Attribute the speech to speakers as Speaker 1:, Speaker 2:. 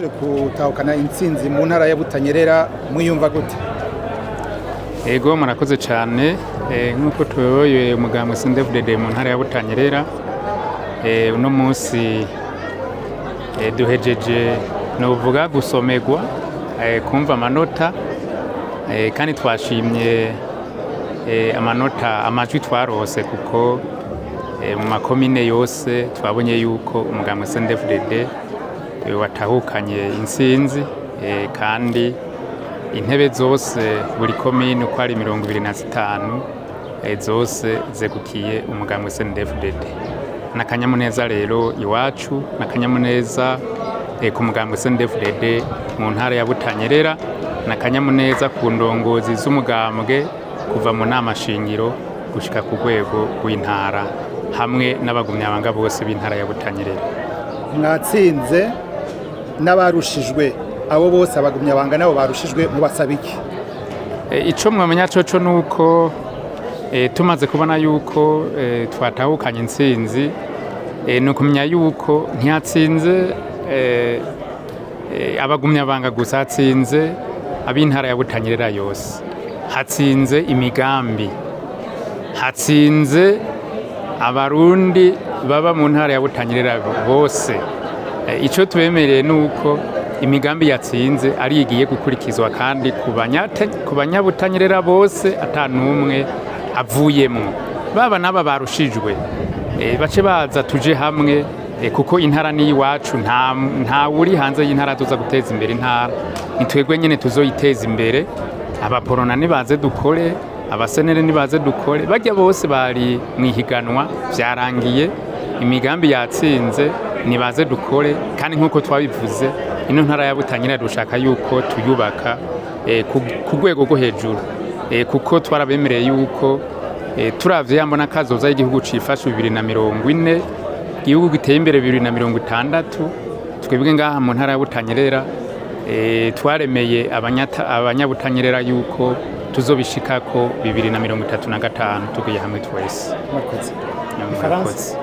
Speaker 1: Gutahukana intsinzi mu ntara ya Butanyerera, mwiyumva gute?
Speaker 2: Ego, murakoze cyane. Nk'uko tuyoboye umugambwe CNDD-FDD mu ntara ya Butanyerera, uno munsi duhejeje novuga gusomerwa, kumva amanota, kandi twashimye amanota, amajwi twarose, kuko mu makomine yose twabonye yuko umugambwe CNDD-FDD watahukanye intsinzi, kandi intebe zose, buri komine uko ari 25, zose zegukiye umugambwe CNDD-FDD. N'akanyamuneza rero iwacu, n'akanyamuneza ku mugambwe CNDD-FDD mu ntara ya Butanyerera, n'akanyamuneza ku ndongozi z'umugambwe kuva mu nama shingiro gushika ku rwego rw'intara, hamwe n'abagumyabanga bose b'intara ya Butanyerera.
Speaker 1: Mwatsinze, n'abarushijwe abo bose, abagumyabanga nabo barushijwe, mubasaba iki?
Speaker 2: Ico mwamenya coco nuko tumaze kubona yuko twatahukanye intsinzi, ni ukumenya yuko ntiyatsinze abagumyabanga gusa, hatsinze ab'intara ya Butanyerera yose, hatsinze imigambi, hatsinze Abarundi baba mu ntara ya Butanyerera bose. Ico tubemereye nuko imigambi yatsinze ari igiye gukurikizwa, kandi ku banyabutanyerera bose, ata n'umwe avuyemwo. Baba n'aba barushijwe, bace baza tuje hamwe, kuko intara ni iwacu. Nta uri hanze y'intara tuza guteza imbere intara, ni twebwe nyene tuzoyiteza imbere. Abaporona nibaze dukore, abasenere nibaze dukore, bajya bose bari mu ihiganwa, vyarangiye, imigambi yatsinze, nibaze dukore. Kandi nk'uko twabivuze, ino ntara ya Butanyerera dushaka yuko tuyubaka ku rwego rwo hejuru, kuko twarabemereye yuko turavye yambona kazoza y'igihugu cifashe 2040, igihugu giteye imbere 2060, twebwe ngaha mu ntara ya Butanyerera twaremeye abanyabutanyerera yuko tuzobishikako 2035 tugiye hamwe twese.
Speaker 1: Murakoze.
Speaker 2: Murakoze.